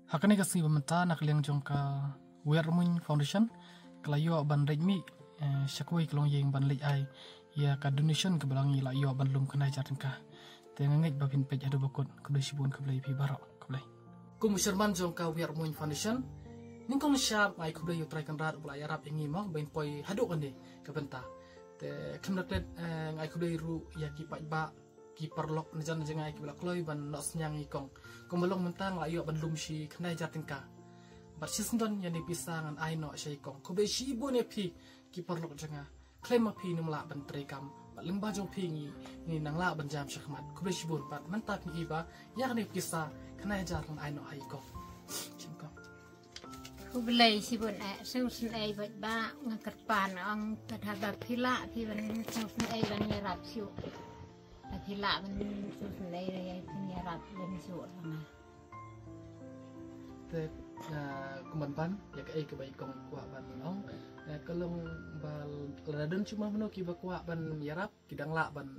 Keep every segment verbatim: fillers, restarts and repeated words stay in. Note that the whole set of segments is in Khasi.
Ha kane ka sngi ba mynta na ka liang jong ka Wiar Muin Foundation ka la ïoh ban leit mih, eh, sha kawei ka longïing ban leit ai ïa ka donation kaba la ngi la ïoh ban lum khyndai hajar tyngka. Te nga ngeit ba phin peit haduh ba kut. Khublei shibun, khublei phi baroh, khublei. Kum u chairman jong ka Wiar Muin Foundation, nyngkong sha ai khublei ïa u Trai Kynrad uba la ïarap ïa ngi mo ba ngin poi haduh kane ka bynta. Te khlem da klet, eh, nga ai khublei ruh ïa ki paidbah, ki paralok na jan jngai kiba la kloi ban noh synñiang ïa i kong. Kumba long mynta nga la ïoh ban lum shi khyndai hajar tyngka. Bad shisyndon ïa kane pisa ngan ai noh sha i kong. Khublei shibun ïa phi ki paralok jong nga. Khlem ma phi ngim lah ban treikam. Bad lyngba jong phi ngi, ngi nang lah ban jam shakhmat. Khublei shibun, bad mynta phi i ba ïa kane pisa khyndai hajar ngan ai noh ha i kong. Sngewbha. Khublei shibun eh, sngewsynei bad ba nga kyrpad ong, ka da ba phi lah phi ban sngewsynei ban ïarap shuh. Ba phi lah ban sngewsynei ïa phi ïarap ban shuh ong. Te, ah, kumban ban ïa kaei kaba i kong kwah ban ong. Eh, ka long ba lada don shuh ma mano kiba kwah ban ïarap, ki dang lah ban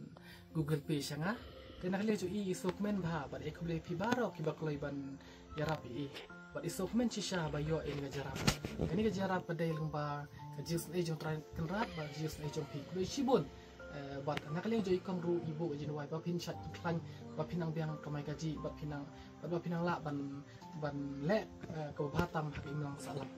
Google Pay sha nga. Te na ka liang jong i, i sngewkmen bha bad i khublei phi baroh kiba kloi ban ïarap ïa i. Bad i sngewkmen shisha ba ïoh ïa kane ka jingïarap. Kane ka jingïarap ka dei lyngba ka jingsnei jong u Trai Kynrad bad ka jingsnei jong phi. Khublei shibun. Eh, bad na ka liang jong i kong ruh i buh ka jingduwai ba phin shait khlaiñ, ba phin nang biang kamai kajih, ba phin nang, bad ba phin nang lah ban, ban leh, eh, kaba bha tam ha ka imlang sahlang.